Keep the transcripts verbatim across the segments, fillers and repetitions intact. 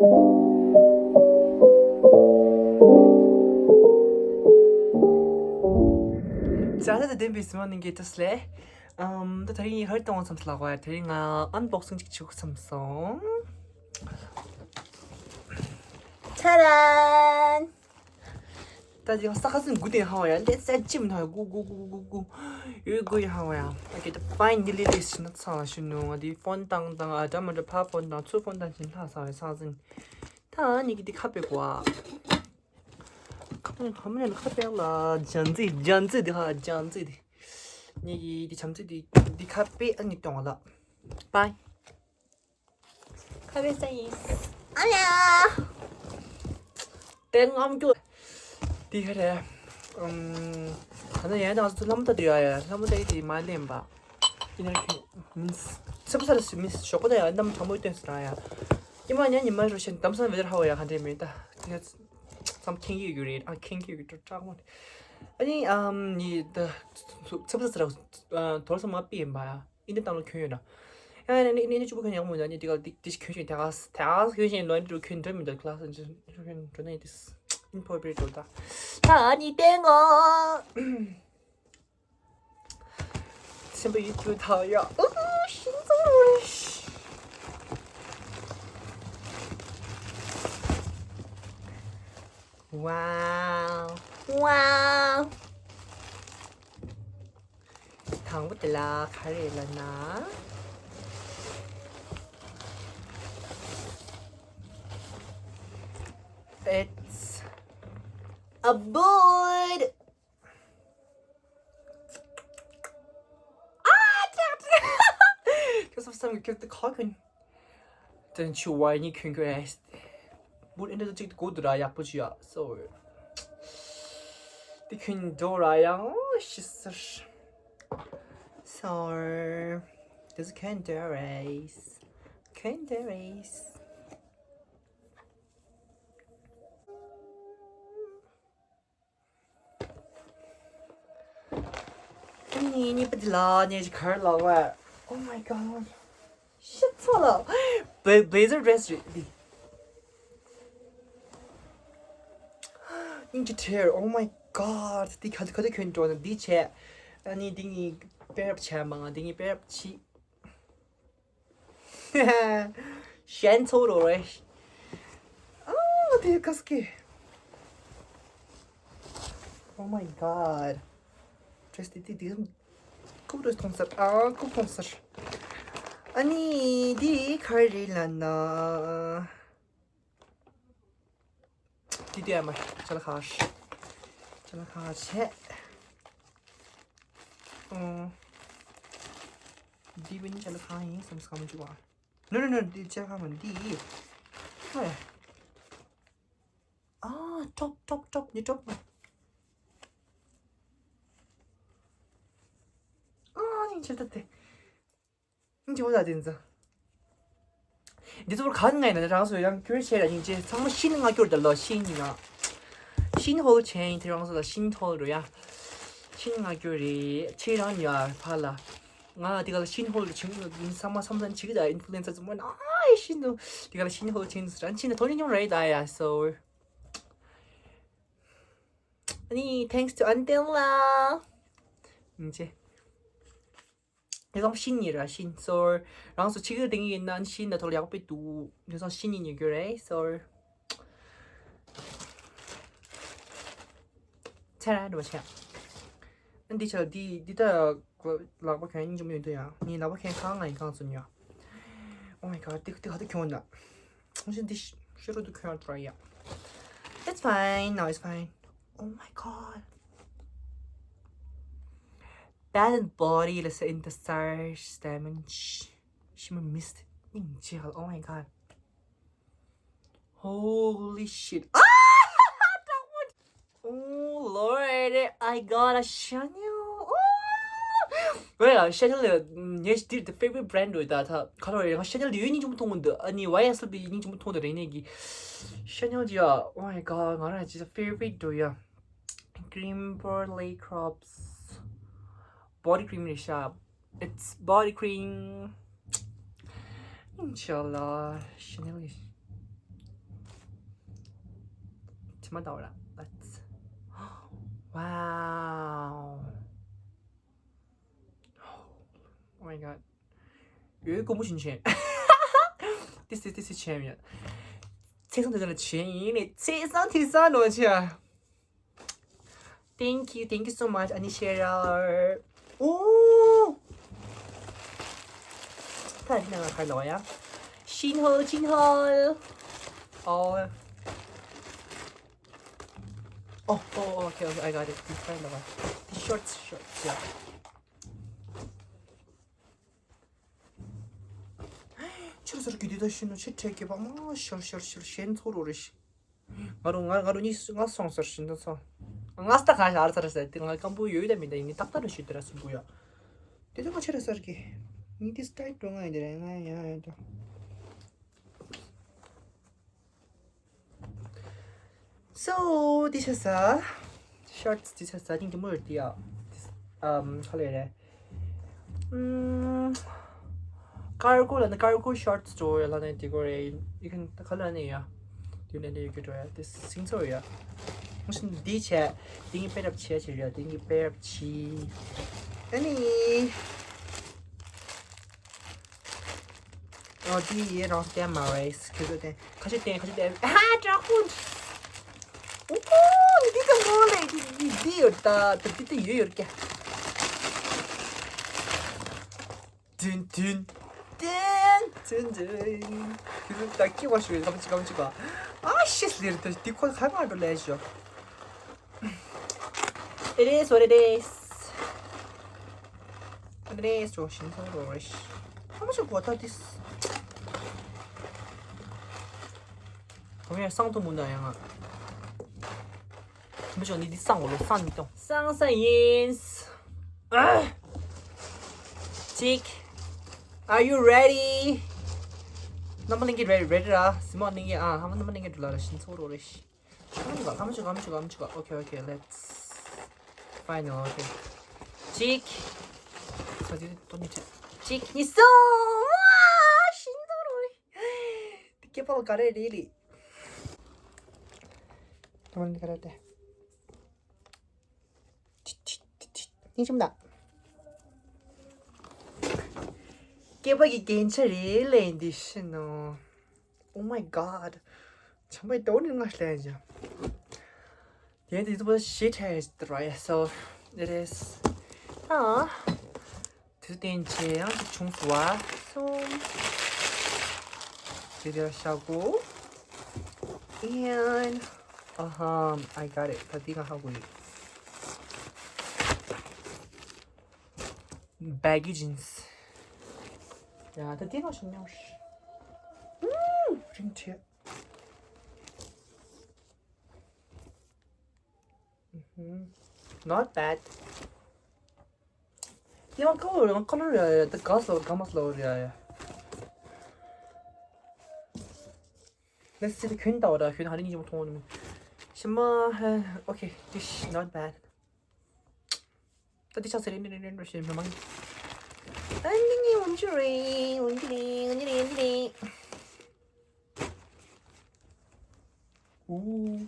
ཛ་ལ་དང་ལྡན་པའི་གཟིགས་མོ་བ་རྣམས་ཀྱི་ཐུགས་ལ། ཨམ། ད་དེ་རིང་ངས་ག་རེ་བཏང་བ་བསམ་སོང་ལབ་པ། དེ་རིང་ང་ཨན་བོག་སིང་ཅིག་བྱེད་དགོས་བསམ་སོང་། ཅ་རན། ད་དེ་ཡང་ས་ཁ་ཟིན་དགུ་དེ་ཧ་བ་ཡ། ལས་ས་ཅིམ་ན་དགུ་དགུ་དགུ་དགུ་དགུ་ཡོད་དགུ་ཡ་ཧ་བ་ཡ། ཨ་ཀེ་ད་ཕའིན་ལི་ལི་ལི་ཞིག་ན་ཚང་ལ་ཞུ་ནུ། ང་དེ་ཕོན་བཏང་བཏང་ཨ་འདྲ་མ་འདྲ་ཕ་ཕོན་བཏང་ཚུར་ཕོན་བཏང་ཞིན་ལྷ་ས་བའི་ས་ཟིན། ད་ནི་གི་དེ་ཁ་པེ་གོ་ཨ། ཁ་པེ་ཁ་མེ་ལ་ཁ་པེ་ལ་ཇན་ཛི་ཇན་ཛི་དེ་ཧ་ཇན་ཛི་དེ། ནི་གི་དེ་ཇན་ཛི་དེ་དེ་ཁ་པེ་ཨ་ནི་གཏོང་བ་ལ། པའི། ཁ་བའི་ས་ཡིན། ཨ་ཡ། དེ་རྔམ་སྐྱོ། དེ་ག་རེད། ཨམ། ད་ནི་ཡན་དང་ཚོ་ལྷ་མོ་ལྟ་དུས་ཡ་ཡ་ལྷ་མོ་ལྟ་ཡི་དེ་མ་ལེན་པ། ཡིན་ན་ཁྱོད་མིན། ཚེ་པོ་ས་ར་སུ་མིན་ཞོགས་པ་ད་ཡ་གནམ་གྲང་མོའི་སྟོན་ཟེར་ཡ། ཉི་མ་ཉ་ཉི་མ་རུ་ཤན་དམ་སང་བེ་དར་ཧ་བ་ཡ་ག་འདྲེ་མེད་ད། དེ་ཚམ་ཁེང་གི་ཡོད་རེད། ཨ་ཁེང་གི་ཡོད་རེད་དྲག་མོ་རེད། ཨ་ནི་ཨམ་ནི་ད་ཚེ་པོ་ས་ར་དོར་ས་མ་པི་ཡིན་པ་ཡ། ཨིན་དེ་བཏང་ལོ་གྱོན་ཡོད་ན། ཡང་ནི་ནི་ནི་ནི་ཅུ་པོ་གྱོན་ཡག་མོ་ཡོད་ན་ནི་དེ་ག་དེ་དེ་གྱོན་ཞིང་དེ་ག་དེ་ག་གྱོན་ཞིང་ལོན་དུ་གྱོན་འགྲོ་མི་འདུག་ཁ་ལག་ཟ་གྱོན་འགྲོ་ནི་དེ་ཨིན་ཕོ་བེ་འགྲོ་ད། ད་ནི་ཏེ་ངོ་། སེམས་པ་ཡིད་དུ་ཐག་ཡ། ཨུ་ཤིན་ཙོ་རེ། Wow wow། དང་པོ་དེ་ལ་ག་རེ་ལབ་ན། It's a boot། ཁྱོད་སོ་སོ་གི་ཁྱོད་དེ་ག་གོན། དེ་ཆུ་བ་ནི་གོན་གོན་རེད། བུ་ཨེ་འདྲ་ཅིག་གོ་འདུག་ར་ཡག་པོ་ཅིག་ཡ། So དེ་གོན་འགྲོ་ར་ཡང་ཤི་སར། So this གོན་འདོད་རེད། གོན་འདོད་རེད། ཨ་ནི་གཉིས་པ་འདི་ལ་ནས་གར་ལ་བ། Oh my god། ཤི་ཚ་ལ། Bla- blazer dress རེད་འདི། སྙིང་རྗེ་ཁྲེལ། Oh my god། འདི་ག་ག་དུས་གྱོན་འགྲོ་ན་འདི་བྱས། ཨ་ནི་འདི་གཉིས་པེ་རབ་བྱས་མ་ང་འདི་གཉིས་པེ་རབ་ཕྱིས། ཤན་ཚོ་རོ་རེ། ཨ་དེ་ག་སྐེ། Oh my god། ཌེ་རེ་སི་དེ་དེ་དེ་ཀུབ་རེ་མཐོང་སར། ཨ་ཀུབ་མཐོང་སར། ཨ་ནི་དེ་ག་རེ་ལབ་ན། དེ་དེ་ཨ་མ་ཅ་ལག་ཁ་ཤས། ཅ་ལག་ཁ་ཤས། ཨོ། འདི་བིན་ཅ་ལག་ཁ་ཡིན་བསམ་སྐམ་ཅུ་བ། No no no འདི་ཅ་ལག་ཁ་མ་འདི། ཧེ། ཨ་ཊོབ་ཊོབ་ཊོབ་ནི་ཊོབ་མ། ཨ་ནི་ཅ་ལག་དེ། འདི་འོ་ད་དེ་ཚོ། འདི་ཚོ་གང་ངས་ན་རང་སོ་ཡང་ཁྱོད་བྱས་ལ་སྙིང་རྗེ། ཚང་མ་ཤིན་ང་སྐྱོར་ད་ལོ་ཤིན་ཡིན་ན། ཤིན་ཧོལ་ཆེན་དེ་རང་སོ་ལ་ཤིན་ཧོལ་རུ་ཡ། ཤིན་ང་སྐྱོར་རེད་ཁྱེད་རང་ཡ་ཕ་ལ། ང་དེ་ག་ལ་ཤིན་ཧོལ་རུ་ཆེན་ཚང་མ་བསམ་ཚན་ཆིག་གི་ད་ཨིན་ཕུ་ལུ་ཨེན་སར་ཚང་མ་ན་ཨ་ཤིན་ནུ། དེ་ག་ལ་ཤིན་ཧོལ་ཆེན་རང་ཆིན་ད་ཐོ་ལི་ཉོང་རེད་ད་ཡ་སོ། ཨ་ནི་thanks to Antenna། ཡིན་ཅེ། དེ་ཚང་ཤིན་ཡིན་ར་ཤིན་སོར། རང་ཚོ་ཆིག་སྒྲིལ་དེང་ཡིན་ན་ཤིན་ན་ཐོག་ལ་ཡག་པོ་འདུག་དེ་ཚང་ཤིན་ཡིན་ཉོ་རྒྱུ་རེད་སོར། ཚེ་ར་འགྲོ་ཆེ། ཨ་འདི་ཆ་འདི་འདི་ད་ལག་པ་གྱོན་སྙིང་རྗེ་མོ་ཡོད་འདུག་ཡ། ངའི་ལག་པ་གྱོན་གང་ང་ཡིན་གང་ཚོ་ཉོ། Oh my god འདི་འདི་ག་དུ་གྱོན་ན། ཨོ་ཤི་འདི་ཤི་རོ་འདུག་གྱོན་ཏྲ་ཡ། It's fine now it's fine. Oh my god. Bath and Body ལ་ས་in the stars diamond shimmer mist ནིང་ཇེ་ཧལ། Oh my god. Holy shit. Ah! Oh lord, I got a Chanel. Oh! Well, Chanel ཉེ་ཞི་དེ་favorite brand རེད་ད། ད་ཁ་ལོ་རེད། ང་Chanel དེ་ཡོད་སྙིང་རྗེ་མོ་མཐོང་གི་འདུག་ཨ་ནི་ཝའི་ཨེས་ཨེལ་བི་སྙིང་རྗེ་མོ་མཐོང་འདུག་རེད་ནས་གི། Chanel ཇི་ཡ། Oh my god ང་རང་ཇི་favorite རེད་ཡ། Cream Burley Crops body cream རེད་ཤག It's body cream. Inshallah Chanel is མ་ལྟ་བ་ར། Let's. Wow. Oh my god. ཡོད་ཀོང་པོ་ཞིན་ཆེན། This is this is champion. ཚེ་སང་དེ་ཚོ་ལ་ཆེན་ཡིན་ནི་ཚེ་སང་དེ་སང་ནོ་ཆེ། Thank you, thank you so much, Anishera. Oh. ད་ཡིན་ན་ཁ་ལོ་ཡ། ཤིན་ཧོལ་ཤིན་ཧོལ། Oh. Oh, oh, okay, okay, I got it. This kind of a, this shorts, shorts, yeah. ཁྱོད་ཚོར་གི་དེ་ད་ཤི་ནོ་ཆེ་ཁྲེག་གི་པ་མ་ཤོར་ཤོར་ཤོར་ཞེན་ཚོར་རོ་རེ་ཤི། ང་རུ་ང་ང་རུ་གཉིས་ང་སོང་ཟེར་ཤི་འདི་ཚོ། ང་སྟག་ཁ་ཤར་ཚར་ཟེར་དེ་ང་སྐམ་པོ་ཡོད་ད་མི་ད་ཡིན་ནི་ཏག་ཏག་རེ་ཤི་དེ་ར་སུ་གུ་ཡ། དེ་ད་ང་ཆེ་ར་ཟེར་གི། ངས་དེ་སྟ་ཡི་འགྲོ་ང་ཡིན་དེ་ར་ང་ཡ་ཡ་ད། So, this is a shorts, this is a, I think the more the, uh, this, um, ཁ་ལེ་རེད། ཨམ། cargo ལ་ནི་cargo shorts འགྲོ་ཡ་ལ་ནི་དེ་གོ་རེད། You can ཁ་ལ་ནི་ཡ། དེ་ནས་ནི་you can འགྲོ་ཡ། དེ་སིང་ཚོ་ཡ། ངས་འདི་བྱས། དེ་ངས་པེ་རབ་བྱས་བྱས་རེད། དེ་ངས་པེ་རབ་བྱས། ཨ་ནི། ཨོ་དེ་ཡི་རང་བསྟན་མ་རེད། ཁྱོད་ཚོ་བསྟན། ཁ་ཤས་བསྟན། ཁ་ཤས་བསྟན། ཨ་ཧ། དྲག་པོ། ཨོ་ཁོ། འདི་ད་མོ་ལེ། འདི་འདི་འདི་ཡོད་ད། ད་འདི་ད་ཡོད་ཡོད་ཀྱ། དུན་དུན། དུན་དུན་དུན། ཁྱོད་ཚོ་ད་སྐྱེ་བ་ཞུ་ཡོད། ཀམ་ཅི་ཀམ་ཅི་པ། ཨ་ཤེས་ལེར་ད་འདི་ཁོ་ཁ་མ་འགྲོ་ལེ་ཞོ། It is what it is. It is ཅོ་ཤིན་ཚང་རོ་རེ་ཤི། How much of water this? ཁོ་མོ་ཡང་སང་དུ་མུ་ན་ཡང་ང་། ཁོ་མོ་ཅོ་ནི་འདི་སང་འོ་ལོ་སང་ནི་ཏོ། སང་ས་ཡིན། ཅིག Are you ready? རྣམ་པ་གླིང་གི་ready ready ར། སི་མོ་གླིང་གི་ཨ། ཧ་མ་རྣམ་པ་གླིང་གི་འགྲོ་ལ་ར་ཤིན་ཚང་རོ་རེ་ཤི། ཁམ་ཅིག་ཁམ་ཅིག་ཁམ་ཅིག་ཁམ་ཅིག Okay, okay, let's final, okay. གཅིག་ས་དེ་ཏོ་ནི་ཆེ། གཅིག་གཉིས་གསུམ། ཝ། ཤིན་ཏུ་རུ། དེ་སྐྱེ་པོ་ག་རེ་རེད་ལི། ཏོ་ནི་ག་རེ་དེ། སྙིང་རྗེ་མོ་ད། སྐྱེས་པ་གི་རྒྱན་ཆ་རེད་ལས་འདི་ཤི་ནོ། Oh my god. ཆམ་པའི་དོ་ནི་ང་ལས་ཀྱང་། དེ་དེ་ཚོ་ཞེ་ཁྲལ་རེད། So it is. ད་དེ་བསྟན་བྱས་ཡང་ཅིག་བྱུང་སོང་བ། So དེ་དེར་བཞག་གོ། And ཨ་ཧམ། I got it. ད་དེ་ང་ཧ་གོ་ཡོད། Baggy jeans. ཡ་ད་དེ་ང་ཤོང་ཉོ་ཤི། རིང་ཆེ། Not bad. ཡང་ཀ་བོ་ཡང་ཀ་ལོར་ཡ་ཡ། ད་ག་སོ་ག་མ་སོ་ཡ་ཡ། Let's see the ཁྱོད་ལྟ་བ་ད། ཁྱོད་ཧ་རི་ཉིན་མཐོང་ནི། ཤི་མ་ཧ། Okay, this not bad. ད་དེ་ཆགས་ཚེ་རེ་རེ་རེ་རེ་ཞེས་མི་མང་། ཨ་ནི་ནི་འོན་ཅི་རེད། འོན་ཅི་རེད། འོན་ཅི་རེད། འོན་ཅི་རེད། ཨུ།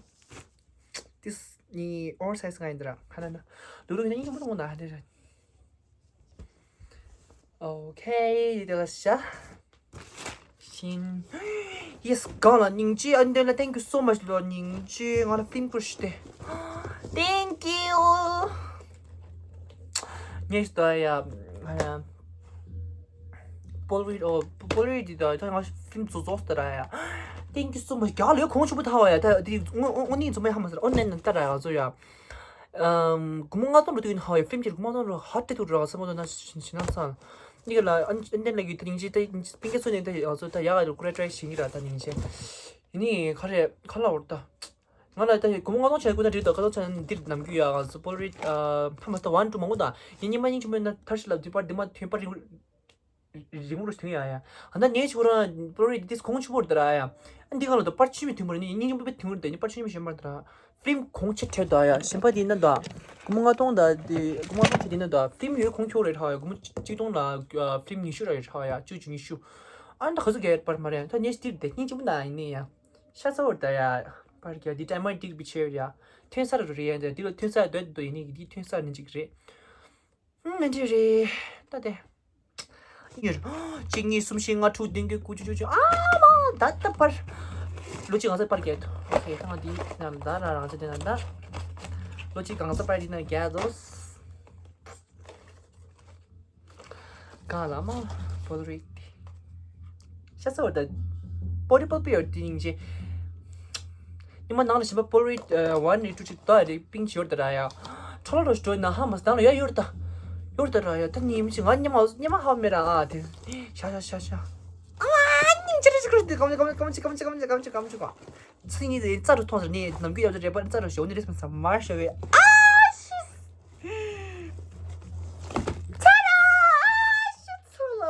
This ནི་oversize ང་ཡིན་འདི་ར། ཁ་ན་ན། ལུ་ལུ་ཡིན་ན་ཡིན་གྱི་མི་འདུག་ན་ཧ་འདི་ར། Okay, དེ་ལ་ཤ། ཤིན། Yes, གང་ལ་སྙིང་རྗེ། ཨ་འདི་ལ་thank you so much ལོ། སྙིང་རྗེ། ང་ལ་ཕིན་པུ་ཤི་ཏེ། Thank you. ངས་ད་ཡ། ཨ། Polaroid ཨོ། Polaroid འདི་ད་ད་ང་ཕིན་བཟོ་བཟོ་ལྟ་ར་ཡ། Thank you so much. རྒྱ་ལོས་གོང་ཆུ་པོ་ཐ་བ་ཡ། ད་འདི་དངོས་དངོས་གནས་བཟོ་མ་ཧ་མ་ཟེར། ཨོ་ནན་ནན་ལྟ་ར་ཡ་བཟོ་ཡ། ཨམ། སྒོར་མོ་ལྔ་སྟོང་རུ་དུ་ཡིན་ཧ་ཡ། ཕིན་གྱི་སྒོར་མོ་ལྔ་སྟོང་རུ་ཧ་ཏེ་ཐུག་ར་ས་མོ་དོ་ན་ཤིན་ཤིན་ན་ཚང་། འདི་ག་ལ་ཨན་ཨན་དན་ལ་གི་ད་སྙིང་རྗེ། ད་སྙིང་རྗེ་པིན་ཀེ་སོ་ནས་ད་ཡ་བཟོ་ད་ཡ་ག་རུ་ཀུ་རེ་ཀྲའི་ཤིང་གི་ར་ད་སྙིང་རྗེ། ཡིན་ནི་ཁ་རེ་ཁ་ལ་འོར་ད། ང་ལ་ད་སྒོར་མོ་ལྔ་སྟོང་བྱས་དགོས་ད་རེད་ད། ཁ་སང་ཆ་འདིར་ནམ་རྒྱུན་ཡ་ང་ཚོ་པོལ་རི་ཨ་ཕ་མ་ད་ཝན་ཊུ་མང་པོ་ད་ཡིན། ཉི་མ་སྙིང་རྗེ་མོ་ན་ཐར་ཤི་ལ་འདི་པར་འདི་མ་ཐོན་པར་རིང་རིང་རུ་ཐོན་ཡ་ཡ། ཨ་ད་ངས་ཆུ་ར་པོལ་རི་འདི་གོང་ཆུ་བོར་ད་ར་ཡ། ཨ་འདི་ག་ལ་ད་པར་ཆུ་མི་ཐོན་པར་ནི་སྙིང་རྗེ་མོ་པེ་ཐོན་པར་ད་ནི་པར་ཆུ་མི་ཞན་པར་ད་ར། ཕིལམ་གོང་ཆེ་ཁྲེལ་ད་ཡ། ཞན་པ་འདི་ན་ད་སྒོར་མོ་ལྔ་སྟོང་ད་འདི་སྒོར་མོ་ལྔ་སྟོང་ཆེ་འདི་ན་ད་ཕིལམ་ཡོད་གོང་ཁྱོག་རེད་ཧ་ཡ། སྒོར་མོ་གཅིག་སྟོང་ལ་ཕིལམ་ཉི་ཤུ་ར་ཡོད་ཧ་ཡ། བཅུ་བཅུ་ཉི་ཤུ། ཨ་ད་ག་ཚོད་གས་པར་མ་རེད། ད་ངས་འདིར་དེ་སྙིང་རྗེ་མོ་ད་ཡིན་ནི་ཡ། ཤ་ཚ་བོར་ད་ཡ། པར་རྒྱག་འདི་ཊའི་མར་ཏིག་བི་ཆེར་ཡ། ཐོན་ས་རུ་རེད་ཡ། འདི་ལ་ཐོན་ས་འདོད་འདོད་ཡིན་ནི་འདི་ཐོན་ས་ནི་ཅིག་རེད། ཨུམ། མི་འདྲ་རེད་ད་དེ། ཡོད། གཅིག་གཉིས་གསུམ་བཞི་ལྔ་དྲུག་བདུན་བརྒྱད་དགུ་བཅུ་བཅུ་བཅུ། ཨ་མ་ད་ད་པར། ལོ་གཅིག་གང་ཚ་པར་རྒྱག་ཐུབ། ཨོ་ཁེ། ད་ང་འདི་ན་ད་ར་རང་ཚ་དེ་ན་ད། ལོ་གཅིག་གང་ཚ་པར་འདི་ན་རྒྱག་དོ། གང་ལ་མ་པོལ་རིད། ཤ་ཚ་བར་ད། པོ་ཊེ་བལ་པི་ཡོད་དེ་ཡིན་ཅེ། ཉི་མ་ནང་ལ་ཞིམ་པ་པོལ་རིད་ཝན་རིད་ཊུ་ཅིག་ད་རེད་པིང་ཅི་ཡོད་ད་ར་ཡ། ཁྲོ་ལོ་ཤི་ཏོ་ན་ཧ་མ་སི་ནང་ལ་ཡ་ཡོད་ད། ཡོད་ད་ར་ཡ། ད་ཉི་མ་ཅི་ང་ཉི་མ་ཉི་མ་ཧ་མེ་ར་ཨ་དེ། ཤ་ཤ་ཤ་ཤ། ཨ་ཉིང་ཅི་རེ་ཅི་ཀྲུ་དེ་ཀམ་ཅི་ཀམ་ཅི་ཀམ་ཅི་ཀམ་ཅི་ཀམ་ཅི་ཀམ་ཅི་ཀམ་ཅི་ཀམ་ཅི་ཀམ། ཚིག་གཉིས་དེ་རྩ་རུ་མཐོང་ཟེར་ནས་ནམ་རྒྱུན་ཡབ་ཚོ་རེ་པ་རྩ་རུ་ཞོག་ནི་རེད་སམ་སམ་མར་ཤོ་བའི་ཨ་ཤི། ཚ་ལ་ཨ་ཤི་ཚ་ལ་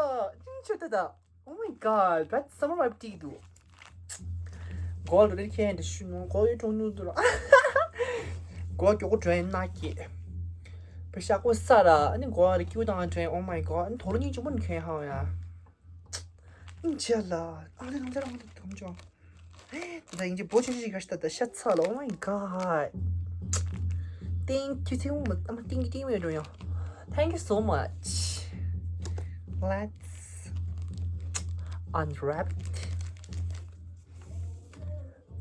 ཅིང་ཆོ་ཏ་ད། Oh my god, that's some of my teeth do. Gold red candy ཤུ་ནོ་གོ་ཡོ་ཀྲོང་ནུ་དུ་ར། གོ་ཀྱོ་གོ་ཌྲེན་ན་ཀི། པ་ཤ་ཀོ་ས་ར་ཨ་ནི་གོ་ར་ཀྱུ་དང་ཌྲེན། Oh my god, ཨ་ནི་ཐོ་ར་ཉིན་ཅུ་མོན་ཁེ་ཧ་ཡ། ཨིན་ཅི་ལ་ཨ་ནི་ནང་ཚ་ར་མོ་དུ་ཐོམ་ཅོ། ད་ཡིན་གྱི་བོ་ཆུ་ཞིག་ག་ཤི་ད་ད་ཤ་ཚ་ལ། Oh my god. Thank you, thank you, thank you, thank you. Thank you so much. Let's unwrap it.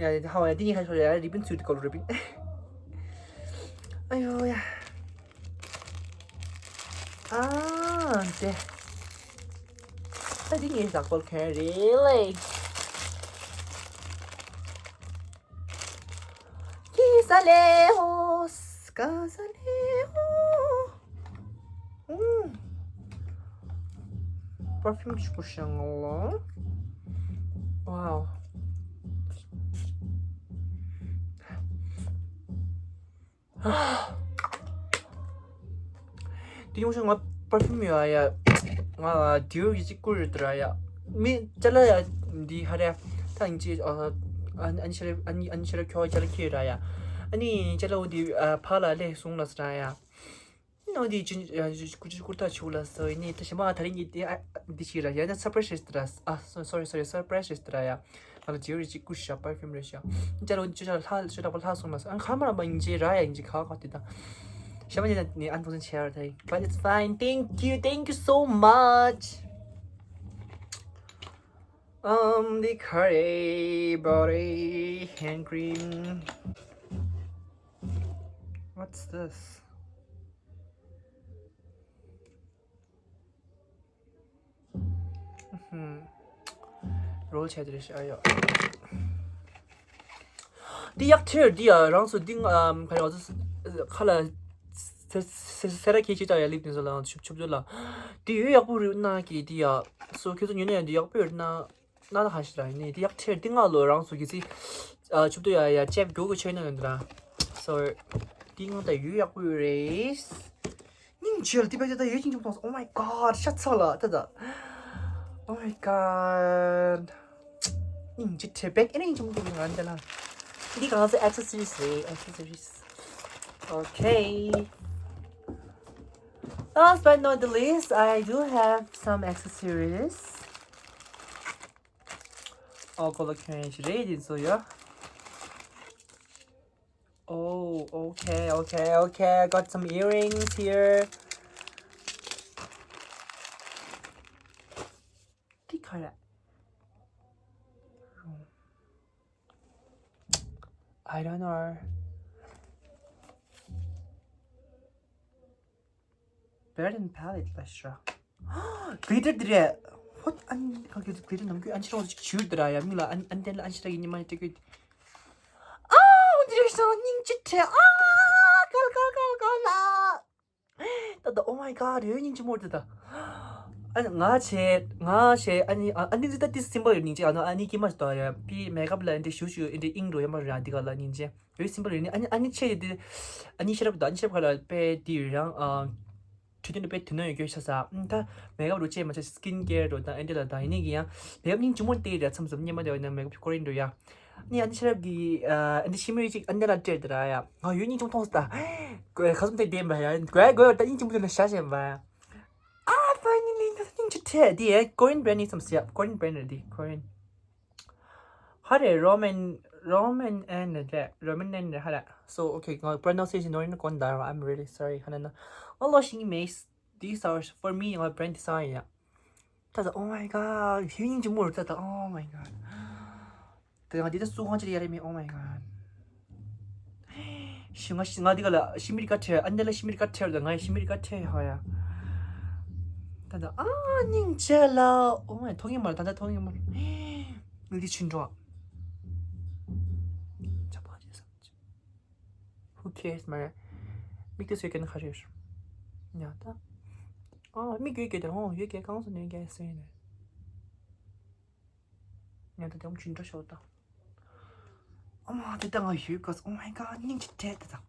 ཡ་ཡ་ཧ་ཡ་འདི་ཉིད་ཧ་ཤོ་ཡ་རི་བིན་ཚུད་དེ་ཀོ་རི་བིན། ཨ་ཡོ་ཡ། ཨ་འདི། ད་འདི་ངའི་ལག་པར་གྱོན་རེད་ལེ། ཀི་ས་ལེ་ཧོ། ཀ་ས་ལེ་ཧོ། ཨུམ། པར་ཕིའུམ་ཞིག་པོ་ཤང་ལོ། ཝའོ། དེ་ཡོང་ཤག་ང་པར་ཕིའུམ་ཡོད་ཨ་ཡ། ང་ཌི་ཡོར་གྱི་གཅིག་བསྐུར་ཡོད་དེ་ར་ཡ། མི་ཅ་ལག་ཡ་འདི་ཧ་རེ། ད་ཡིན་ཅི་ཨ་ཨ་ནི་ཤ་རེ་ཨ་ནི་ཨ་ནི་ཤ་རེ་ཁྱོ་ཅ་ལག་ཁྱེར་ཡོད་ར་ཡ། ཨ་ནི་ཅ་ལག་འོ་འདི་ཨ་ཕ་ལ་ལས་སོང་ལ་ས་ར་ཡ། ནང་འདི་ཅི་ཀུ་ཅི་ཀུར་ཏ་ཆུ་ལ་སོ་ནི་ད་ཞི་མ་ད་རིང་གི་འདི་ཨ་འདི་ཞིག་ར་ཡ་ན་སར་པ་རའི་སི་རེད་དེ་ར། ཨ་སོ་སོ་རི་སོ་རི་སར་པ་རའི་སི་རེད་དེ་ར་ཡ། ང་ལ་ཇི་ཡོ་རི་ཅིག་ཀུ་ཤ་པར་ཕིའུམ་རེད་ཤག་ཅ་ལག་ཅི་ལ་ལྷ་ཤ་ལག་པ་ལྷ་སོང་ལ་སོ། ཨ་ཁ་མ་ར་མ་ཡིན་ཅི་ར་ཡ་ཡིན་ཅི་ཁ་ཁ་དེ་ད། ཞི་མ་ཅི་ན་ནི་ཨན་ཕོ་སན་ཆེ་ར་ཐའི། But it's fine. Thank you. Thank you so much. Um, the curry body hand cream. What's this? ཧུམ། རོལ་བྱས་ཏེ་རེད་ཤག་ཨ་ཡོ། འདི་ཡག་ཐེར་འདི་ཡ་རང་ཚོ་འདི་ང་ཁ་ལ་ཁ་ལ་སེ་སེ་སེ་ར་ཁྱེད་ཅི་ལྟ་ཡ་ལིབ་ནི་ཚོ་ལ་ཆུབ་ཆུབ་ཚོ་ལ་འདི་ཡོད་ཡག་པོ་རེད་ན་གི་འདི་ཡ་སོ་ཁྱེད་ཚོ་ཉོ་ན་ཡ་འདི་ཡག་པོ་ཡོད་ན། ན་ད་ཧ་ཤི་ར་ནི་དེ་ཡག་ཐེར་དེ་ང་ལོ་རང་སུ་གི་སི་ཨ་ཆུབ་ཏུ་ཡ་ཡ་ཅེབ་གྱོ་གི་ཆོས་ན་ཡོད་འདྲ། སོ་དེ་ང་ད་ཡུ་ཡག་པོ་རེད། སྙིང་རྗེ་ལ་དེ་བས་ད་ཡོད་ཅིང་ཅུང་ཐོང་སོང་། Oh my god. ཤ་ཚ་ལ་ད་ད། Oh my god. སྙིང་རྗེ་ཐེ་བེག་ཨེ་ནི་ཅུང་ཐུག་ང་འདི་ལ། འདི་གང་ཚེ་accessories རེད། Accessories. Okay. Last but not the least, I do have some accessories. ཨོ་ཁོ་ལ་ཁྱོད་ཞིག་རེད་འདི་ཚོ་ཡ། Oh, okay, okay, okay. I got some earrings here. འདི་ག་རེད། I don't know. Bed and palette ལ་ཤོག་ཀི་ལི་ཊར་འདི་རེད། ཧོ། ཨ་ནི་ཁ་ཀི་ལི་ཊར་ནམ་རྒྱུན་ཨན་ཆི་རོགས་ཅིག་བྱུར་འདི་ར་ཡ། མིག་ལ་ཨན་ཨན་ཏན་ལ་ཨན་ཆི་ར་ཡིན་ཉི་མ་ཡིན་ཏེ་ཀི། ཨ་འོ་འདི་རེད་ཤག་སྙིང་རྗེ་ཐེ། ཨ་ཀལ་ཀལ་ཀལ་ཀལ་ལ། ད་ད། Oh my god. ཡོད་སྙིང་རྗེ་མོ་འདི་ད། ཨ་ནི་ང་བྱས་ང་བྱས་ཨ་ནི་ཨ་ཨ་ནི་འདི་ད་ཏི་སིམ་པལ་ཡོད་སྙིང་རྗེ། ཨ་ནི་ཨ་ནི་ཀི་མ་ཞིག་ད་ཡ་པི་མེག་ཨབ་ལ་འདི་ཞུ་ཞུ་འདི་ཨིང་རོ་ཡ་མ་ར་འདི་ག་ལ་སྙིང་རྗེ། ཡོད་སིམ་པལ་ཡོད་ནི། ཨ་ནི་ཨ་ནི་ཆེ་ཡོད་དེ། ཨ་ནི་ཤེས་རབ་དང་ཨ་ནི་ཤེས་རབ་ཁ་ལ་པེ་དེ་ཡོད་རང་ཨ། ཁྲི་སྟོན་དུ་པེ་དེ་ནོ་ཡོད་སྐྱོ་ཤ་ས། ཨ་ད་མེག་ཨབ་རུ་ཅེ་མ་ཆ་སི་ཀིན་ཀེར་རུ་དང་ཨེ་འདྲ་ལ་དང་ཡིན་ནི་གི་ཡང་མེག་ཨབ་སྙིང་རྗེ་མོ་དེ་ར་མཚམས་མཚམས་སྙེ་མ་དེ་བ་ཡིན་ན་མེག་ཨབ་ཀོ་རིན་རུ་ཡ། ནི་ཨ་ནི་ཤེས་རབ་གི་ཨ་ཨ་ནི་ཤི་མི་རི་ཅིག་ཨ་འདྲ་ལ་སྤྲད་དེ་ར་ཡ། ང་ཡོད་སྙིང་ཆུང་མཐོང་སི་ད། ཁ་སུམ་དེ་བདེན་པ་ཡ། གོ་ཡ་གོ་ཡ་ད་སྙིང་རྗེ་མོ་དེ་ལ་ཤ་ཞེན་པ། ཨ་ཕ་ནི་ནི་ད་སྙིང་རྗེ་ཐེ་དེ་ཡ་ཀོ་རིན་བྷ་རན་ནི་མཚམས་སི་ཡ། ཀོ་རིན་བྷ་རན་ནི་དེ་ཀོ་རིན། ཧ་རེ་རོ་མན། Roman and the Roman and the ཧ་ར། So okay, ང་pronunciation ནོར་ཡིན་ན་དགོངས་དག I'm really sorry. ཧ་ན་ན། ཨོ་ལོ་ཤིང་མེས། These are for me, my brand design. ད་ད། Oh my god. ཧི་ཡིན་ཅི་མོར་ད་ད། Oh my god. ད་ང་འདི་ད་སུ་ཁང་ཅི་ཡ་རེ་མེ། Oh my god. ཤི་ང་ཤི་ང་འདི་ག་ལ་ཤི་མི་རི་ཀ་ཁྲེ། ཨ་འདི་ལ་ཤི་མི་རི་ཀ་ཁྲེ། ད་ང་ཤི་མི་རི་ཀ་ཁྲེ་ཧ་ཡ། ད་ད། ཨ་སྙིང་རྗེ་ལ། Oh my, མཐོང་ཡིན་མ་རེད། ད་ད་མཐོང་ཡིན་མ་རེད། ང་འདི་ཆུན་འགྲོ། ཆ་པ་ཅེ་ས། Who cares, མ་རེད། མིག་དེ་སོས་ཀན་ཁ་རེར། ཉ་ད། ཨ་མིག་ཡོད་གེ་དེ། ཨོ་ཡོད་གེ། གང་སོ་ནས་གེ་སོས་ནས། ཉ་ད་དེ་ཨོམ་ཆུན་འདྲ་ཤོག་ད། ཨོ་མ་དེ་ད་ང་ཡོད་ག Oh my god, སྙིང་རྗེ་དྲེད་དེ་ད།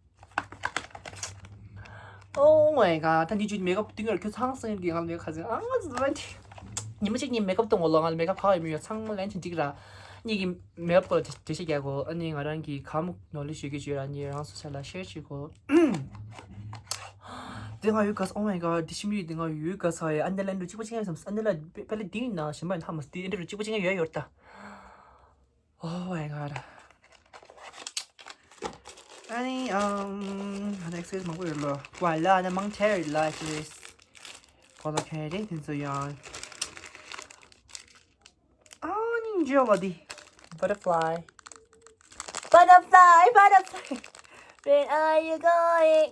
Oh my god, ད་ནི་ཅུ་མེག་ཨབ་ཏིང་ངེར་ཁྱོད་ཚང་སེང་གི་ང་མེག་ཁ་ཟེར། ཨ་ང་ཟེར་བ་འདི། ཉི་མ་གཅིག་ཉིན་མེག་ཨབ་གཏོང་གོ་ལོ། ང་ལ་མེག་ཨབ་ག་ཡོད་མི་ཡོད་ཚང་མ་ལན་ཅིག་འགྲིག་ར། གཉིས་ཀྱི་མེག་ཨབ་སྐོར་ལ་འགྲེལ་བཤད་རྒྱག་གོ། ཨ་ནི་ང་རང་གི་གམ་ནོ་ལེ་ཇི་ཡོད་ཀྱི་ཅིག་ཡོད་ར། ནི་རང་སོ་སོ་ལ་ཤེར་བྱེད་གོ། དེ་ང་ཡོད་ག Oh my god, འདི་ཤི་མི་ཡོད། དེ་ང་ཡོད་ག་ས་ཡ། ཨ་འདི་ལན་དུ་གཅིག་པ་གཅིག་ཡང་བསམ། ཨ་འདི་ལ་པེ་ལེ་འདི་ཡིན་ན་གཞན་པ་ཡིན་ཐ་མ་སྟེ། ཨ་འདི་རུ་གཅིག་པ་གཅིག་ཡང་ཡོད་ཡོད་ད། Oh my god. ཨ་ནི་ཨམ་ཨ་ནི་ཨེག་སེ་སི་མང་པོ་ཡོད་ལོ། ཝ་ལ་ཨ་ནི་མང་ཆེ་རེད་ལ་ཨེག་སེ་སི། གོ་ལ་ཁེ་རེ་དེ་ཚོ་ཡང་། ཨ་ནི་འཇོ་བ་འདི། Butterfly. Butterfly, butterfly. Where are you going?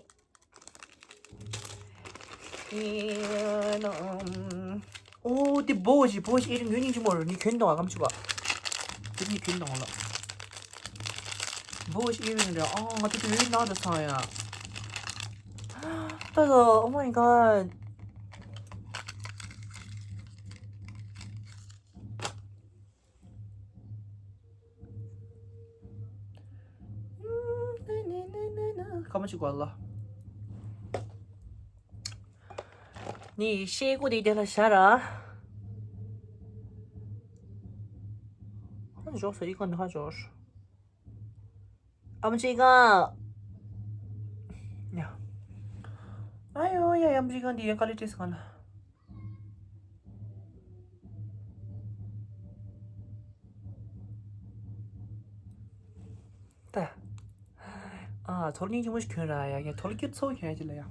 ཨོ་དེ་བོ་ཞི་བོ་ཞི་ཨི་རིང་ཡོད་སྙིང་རྗེ་མོ་རེད། ནི་གྱོན་དང་ཨ་ཀམ་ཆུ་བ། དེ་ནི་གྱོན་དང་ལ། བོ་ཞི་ཨི་རིང་རེད། ཨ་ང་དེ་དུ་ཡོད་ན་ད་ཚང་ཡ། ད་ད། Oh my god. ཁ་མ་ཅིག་གོ་ལ། ནི་ཤེལ་སྒོ་དེ་དེ་ལ་བཞག་ར། ཧ་འཇོག་སོ་ཡི་ག་ནི་ཧ་འཇོག་ཨམ་ཅི་ག་ཡ། ཨ་ཡོ་ཡ། ཨམ་ཅི་ག་འདི་ཡ་ཀ་ལི་ཏི་སི་ག་ན། ད། ཨ་ཐོལ་སྙིང་རྗེ་མོ་ཞིག་གྱོན་ར་ཡ། ཡ་ཐོལ་སྐྱིད་ཚོ་གྱོན་ཅི་ལ་ཡ།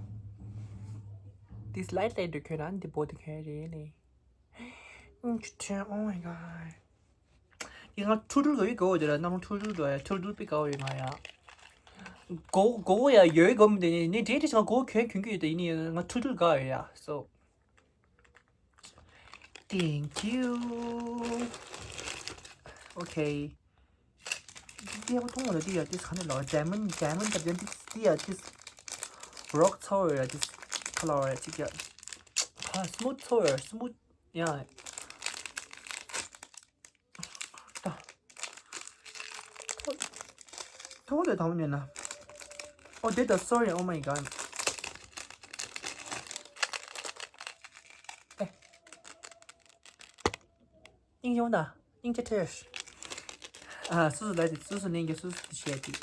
འདི་སི་ལའིཊ་ལའིཊ་དུ་གྱོན་ར། འདི་བོ་དུ་གྱོན་རེད་ལེ། ཨུམ་ཆུ་ཆུ། Oh my god. ཡིན་ང་ཐུལ་ཐུལ་གོ་ཡོད་གོ་དེ་ར། ནམ་ཐུལ་ཐུལ་དོ་ཡ། ཐུལ་ཐུལ་པི་གོ་ཡོད་ང་ཡ། གོ་གོ་ཡ་ཡོད་གོ་མི་དེ་ནི་ནི་དེ་དེ་ང་གོ་གོན་གོན་གི་ཡོད་དེ་ཡིན་ནི་ང་ཐུལ་ཐུལ་གོ་ཡོད་ཡ། So thank you. Okay. འདི་ཡག་པོ་མཐོང་བ་ལ། འདི་ཡ་འདི་ག་ནས་ལོ། ཌའི་མོན་ཌའི་མོན་འདི་འདི་ཡ་འདི་རོག་ཚོ་ཡ། འདི་ཁ་ལ་བ་ཡ་ཅིག་ཡ། ཨ་སི་མུ་ཐི་ཚོ་ཡ། སི་མུ་ཐི་ཡ། ད། ཐོག་ལ་དང་ཉན་ན། Oh, did the sorry. Oh my god. ཨེ། སྙིང་རྗེ་མོ་ད། སྙིང་རྗེ་ཐེར། ཨ་སུ་སུ་ལ་དེ་སུ་སུ་ནས་ཀྱི་སུ་སུ་དེ་བཤད་དེ།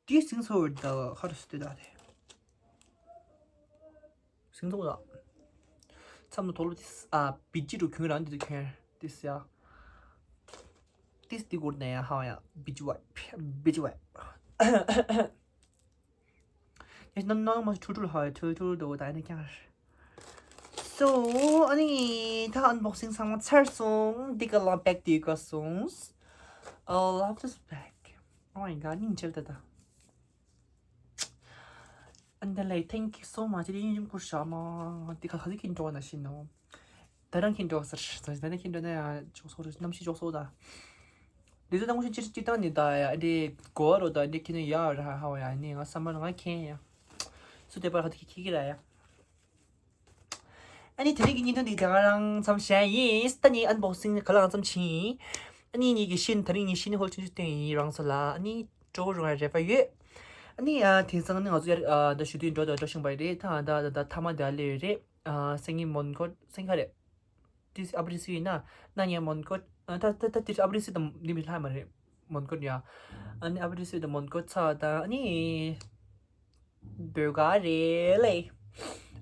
དེའི་སིང་ཚོ་བར་ད་ཁ་རུ་སུ་དེ་ད་དེ། སིང་ཚོ་ད། མཚམས་ལ་དོ་ལོ་དེ་ཨ་བི་ཇི་རུ་གྱོན་རང་དེ་དུ་གྱོན་དེ་ཡ། དེ་དེ་གོར་ནས་ཡ་ཧ་ཡ་བི་ཇི་ཝའི་བི་ཇི་ཝའི། ཡ་ནམ་ནམ་མ་ཁྲུ་ཁྲུ་ཧ་ཁྲུ་ཁྲུ་དོ་ད་ནི་ཀྱང་། So ཨ་ནི་ད་ཨན་བོག་སིང་ཚང་མ་ཚར་སོང་། འདི་ག་ལ་བེག་དེ་ག་སོང་། I love this bag. Oh my god, སྙིང་རྗེ་ད་ད། ཨན་ད་ལེ། Thank you so much. དེ་ཡིན་ཡིན་པུ་ཤ་མ་དེ་ག་ཧ་ཟི་ཁིན་འགྲོ་ན་ཤི་ནོ། ད་རང་ཁྱེད་འགྲོ་ཟེར། ད་རང་ཁྱེད་འགྲོ་ན་ཡང་ཅོག་སོ་རེ། གནམ་གཤིས་ཅོག་སོ་ད། འདི་ཚོ་ད་ངོ་ཤེས་ཅི་ཅི་ཏང་ནི་ད་ཡ། འདི་གོ་བ་རོ་ད། འདི་ཁྱེད་ནི་ཡ་ར་ཧ་བ་ཡ། ནི་ང་ས་མ་ར་ང་ཁྱེད་ཡ། སུ་དེ་པར་ཧ་ཏི་ཁི་ཁི་ར་ཡ། ཨ་ནི་དེ་རིང་གི་བརྙན་ཐུང་འདི་དེ་ག་རང་མཚམས་བཞག་ཡིན། ད་ནི་ཨན་བོག་སིང་ག་ལ་མཚམས་ཕྱིན། ཨ་ནི་ངེད་ཀྱི་ཤིན། དེ་རིང་ངའི་ཤིན་ཧོལ་ཆུང་ཆུང་སྟོན་ཡིན་རང་ཚོ་ལ། ཨ་ནི་སྤྲོ་བོ་རུང་རེ་བ་ཡོད། ཨ་ནི་ཨ་དེང་སང་ནི་ང་ཚོ་ཡར་ཨ་ད་ཞུ་དུས་འགྲོ་དང་འགྲོ་བཞིན་པ་རེད། ད་ད་ད་ད་ཐ་མ་དེ་ཨ་ལེ་རེད། ཨ་སེང་གེ་མོན་གྷོ་སེང་ག་རེད། ཏིས་ཨ་བ་རི་སི་ཡིན་ན་ན་ཉེ་མོན་གྷོ། ཨ་ད་ད་ད་ཏིས་ཨ་བ་རི་སི་དང་འདི་མི་ལྷ་མ་རེད། མོན་གྷོ་ཡ། ཨ་ནི་ཨ་བ་རི་སི་དང་མོན་གྷོ་ཚ་དང་ཨ་ནི་བོད་ག་རེད་ལེ།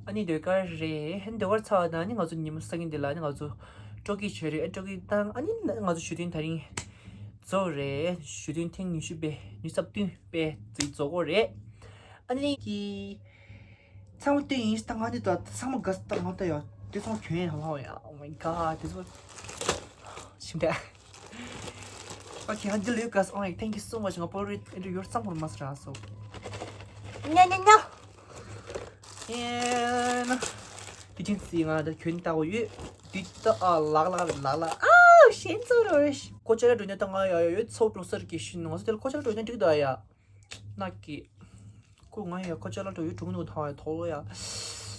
ཨ་ནི་ཟློས་གར་རེད། ཨ་ནི་ཟློས་གར་ཚར་བ་དང་ཨ་ནི་ང་ཚོ་ཉིན་མོ་གསར་རྙིང་འདི་ལ་ཨ་ནི་ང་ཚོ་སྤྲོ་སྐྱིད་བྱས་རེད། ཨ་སྤྲོ་སྐྱིད་བཏང་ཨ་ནི་ང་ཚོ་ཞུ་ཐེངས་དེ་རིང་རྫོགས་རེད། ཞུ་ཐེངས་ཐེངས་ཉི་ཤུ་པའི་ཉི་ཤུ་རྩ་བདུན་པའི་རྫོགས་གོ་རེད། ཨ་ནི་གི་ཚང་མ་སྟོན་ཡིན་ད་ང་འདི་ད་ཚང་མ་དགའ་ད་ང་ད་ཡ་དེ་ཚང་མ་གྱོན་ཡ་ཧ་ལ་ཡ། Oh my god དེ་ཚོ་ཞིམ་དྲ། Okay, I do love you guys. Oh, thank you so much. ང་པོ་རི་ཨེ་འདྲ་ཡོར་ཙམ་བོར་མ་སི་ར་སོ། ཉ་ཉ་ཉ། ཨེ་ན། དེ་ཅིན་སི་ང་ད་གྱོན་ལྟ་བུ་ཡོད། དེ་ད་ཨ་ལག་ལག་ལག་ལག་ཨ་ཤེན་ཚོ་རོ་ཤ། ཀོ་ཅ་ལ་འགྲོ་ཉ་ད་ང་ཡ་ཡ་ཡོད་ཚོ་འགྲོ་སར་གི་ཤིན་ང་སོ་དེ་ལ་ཀོ་ཅ་ལ་འགྲོ་ཉ་འགྲིག་ད་ཡ། ནག་གི་ཀོ་ང་ཡ་ཀོ་ཅ་ལ་འགྲོ་ཡོད་དྲུག་ནུ་ཐང་ཡ་ཐོ་ལོ་ཡ།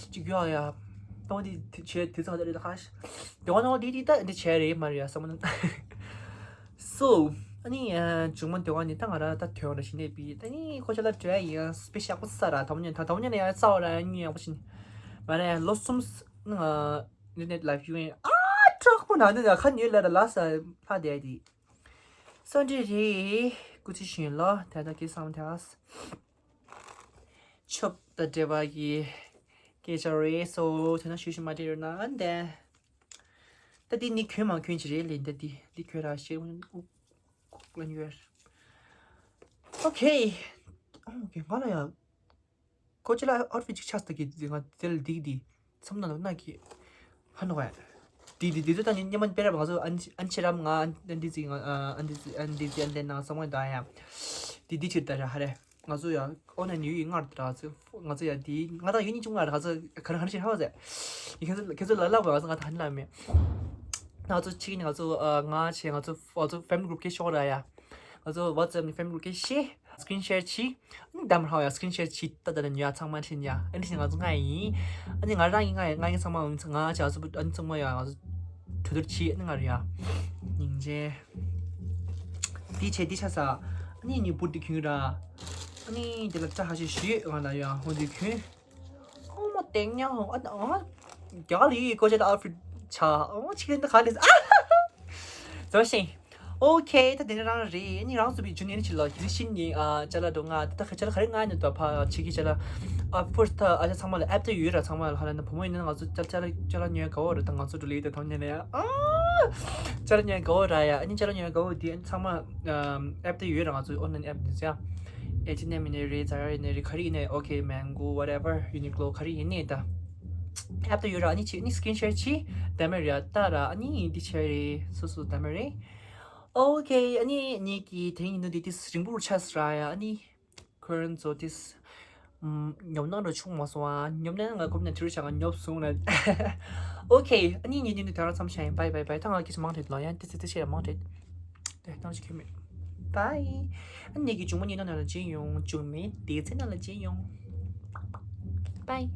ཅིག་ཡ་ཡ། ཏོང་དེ་དེ་ཆེ་དེ་ཚ་དེ་རེད་ད་ཁ་ཤ། དེ་བ་ནོ་དེ་དེ་ད་འདི་ཆེ་རེད་མ་རེད་ཡ་བསམ་མ་ནོ། So ཨ་ནི་ཨ་མཇུག་མ་དེ་བ་ནི་ད་ང་ར་ད་དོན་ར་ཞིག་ནས་པི་ད་ནི་ཁོ་ཅ་ལ་དྲོད་ཡིན་སྤེ་ཤག་པོ་ས་ར་དམ་ཉན་ད་དམ་ཉན་ཡ་ཙའོ་ར་ཡ་ཉུ་ཡག་པོ་ཞིག་མ་ར་ཡ་ལོ་གསུམ་ཨ་internet life ཡུན་ཨ་དྲག་པོ་ན་འདི་ད་ཁ་ཉོས་ལ་ར་ལ་ས་ལྷ་དེ་དེ་སོ་འདྲི་རེ་ཀུ་ཚི་ཞིན་ལོ། ད་ད་ཀེ་སང་ཐ་ཆོབ་ད་འབྲེལ་བ་གི་སྐད་ཆ་རེད། སོ་དེ་ན་ཞུ་ཞུ་མ་དྲི་ར་ན་འདི། ད་འདི་ནི་གྱོན་མ་གྱོན་ཅི་རེད་ལེ། འདི་འདི་འདི་གྱོན་ར་ཤེས་ཨུ་ཀུག་ལ་ཉོས། Okay okay ང་ལ་ཡ་ཀོ་ཅི་ལ་outfit ཅིག་ཆགས་ད་གི་ང་དེ་ལ་འདི་འདི་མཚམས་ན་ལོ་ན་གི་ཧ་ནོ་ག་འདི་འདི་འདི་ཚོ་ད་ནི་སྙེ་མ་སྤེ་ར་ང་ཚོ་ཨན་ཨན་ཆེ་རམ་ང་ཨན་འདི་ཚི་ང་ཨན་འདི་ཚི་ཨན་འདི་ཚི་ཨན་ལེན་ན་སོང་བ་ད་ཡ་འདི་འདི་ཆེ་ད་ར་ཧ་རེ། ང་ཚོ་ཡ་ཨོ་ན་ནི་ཡུ་ཡི་སྔར་དྲ་ཚོ་ང་ཚོ་ཡ་དེ་ང་དང་ཡུ་གཉིས་ཅུང་ང་ར་ང་ཚོ་ག་རེ་ག་རེ་བྱེད་ཧ་བ་ཟེར། ཁྱེད་ཚོ་ཁྱེད་ཚོ་ལ་ལབ་པ་ང་ཚོ་ང་ད་ཧ་ནི་ལབ་མེད། ང་ཚོ་གཅིག་ནི་ང་ཚོ་ང་བྱས་ང་ཚོ་ང་ཚོ་family group སྐད་ཤོག་ར་ཡ། ང་ཚོ་WhatsApp ནི་family group སྐད་ཤེས། Screen share བྱས། ཨ་ནི་ད་མར་ཧ་བ་ཡ་screen share བྱས་ད་ད་ནི་ཡ་ཚང་མ་ཁྲིད་ཡ་ཨ་ནི་ང་ཚོ་ང་ཡིན། ཨ་ནི་ང་རང་ཡིན་ང་ཡིན་ང་ཡིན་ཚང་མ་ང་བྱས་ང་ཚོ་ཨ་ནི་ཚང་མ་ཡ་ང་ཚོ་གྲོས་བསྡུར་བྱས་ཨ་ནི་ང་ར་ཡ། སྙིང་རྗེ། དེ་བྱས་དེ་ཆ་ས། ཨ་ནི་ནི་བུ་དེ་གྱོན་ར། ཨ་ནི་དེ་ལ་བཀྲ་ཤིས་ཤིག་ང་ལ་ཡ་ཧོ་དེ་གྱོན། ཨོ་མ་དེང་ཉང་ཧོ་ཨ་ཨ། རྒྱ་གར་ཡི་ཀོ་ཅེ་ལ་ཨ་ཕི་ཆ་ཨོ་ཆིག་ལེན་ད་ག་ལེ་ཨ། ཛོ་ཤིང་། Okay ད་དེ་ནི་རང་རེད། ཨ་ནི་རང་ཚོ་བི་ཇུ་ནི་ཨ་ནི་ཆི་ལ་ཁྱེར་ཤིན་ནི་ཨ་ཅ་ལ་འགྲོ་ང་ད་ཁ་ཅ་ལ་ག་རེ་ང་ནི་ད་ཕ་ཆི་གི་ཅ་ལ་ཨ་ཕོར་ད་ཨ་ཅ་ཚང་མ་ལ་ཨེབ་ད་ཡོད་ར་ཚང་མ་ལ་ཧ་ལ་ན་བུ་མོ་ཡིན་ན་ང་ཚོ་ཅ་ཅ་ལ་ཅ་ལ་ཉོས་ག་བོ་ར་ད་ང་ཚོ་འགྲོ་ལེ་ད་ཐོང་ཉན་ལེ་ཨ། ཅ་ལ་ཉོས་ག་བོ་ར་ཡ་ཨ་ནི་ཅ་ལ་ཉོས་ག་བོ་དེ་ཨ་ནི་ཚང་མ་ཨེབ་ད་ཡོད་ར་ང་ཚོ་ཨོན་ལན་ཨེབ་དེ་ཚོ་ཡ། ཨེ་ཅི་ནེམ་ཡིན་ནའི་རེད། ཛ་ར་ཡིན་ནའི་རེད། ག་རེ་ཡིན་ནའི་ཨོ་ཁེ་མན་གོ་whatever Uniqlo ག་རེ་ཡིན་ནའི་ད། ཨེབ་ད་ཡོད་ར་ཨ་ནི་ཆི་ཨ་ནི་screen share ཆི་ད་མེ་རེད་ད་ར་ཨ་ནི་འདི་ཆེ་རེད་སོ་སོ་ད་མེ་རེད། ཨོ་ཁེ་ཨ་ནི་ངེད་ཀྱི་དེ་ཡིན་ནོ་དེ་དེ་རིང་པོར་ཆགས་ར་ཡ་ཨ་ནི་ཁོ་རང་ཚོ་དེ་ཉོབ་སྣང་ར་བྱུང་མ་སོང་ཨ། ཉོབ་སྣང་ང་ཀོབ་ན་དུར་ཆ་ང་ཉོབ་སོང་ན། ཨོ་ཁེ་ཨ་ནི་ངེད་གཉིས་ནི་ད་ར་མཚམས་བཞག་ཡིན། bye bye bye ད་ང་གིས་མང་རེད་ལོ་ཡ་དེ་ཚེ་དེ་ཆེ་ར་མང་རེད། དེ་ཐང་ཞིག་ཁྱོད་མེད། Bye. ཨ་ནི་གི་ཇུང་མ་ཉིན་ནང་ལ་མཇལ་ཡོང་། ཇུང་མའི་དེ་ཚེ་ནང་ལ་མཇལ་ཡོང་། Bye.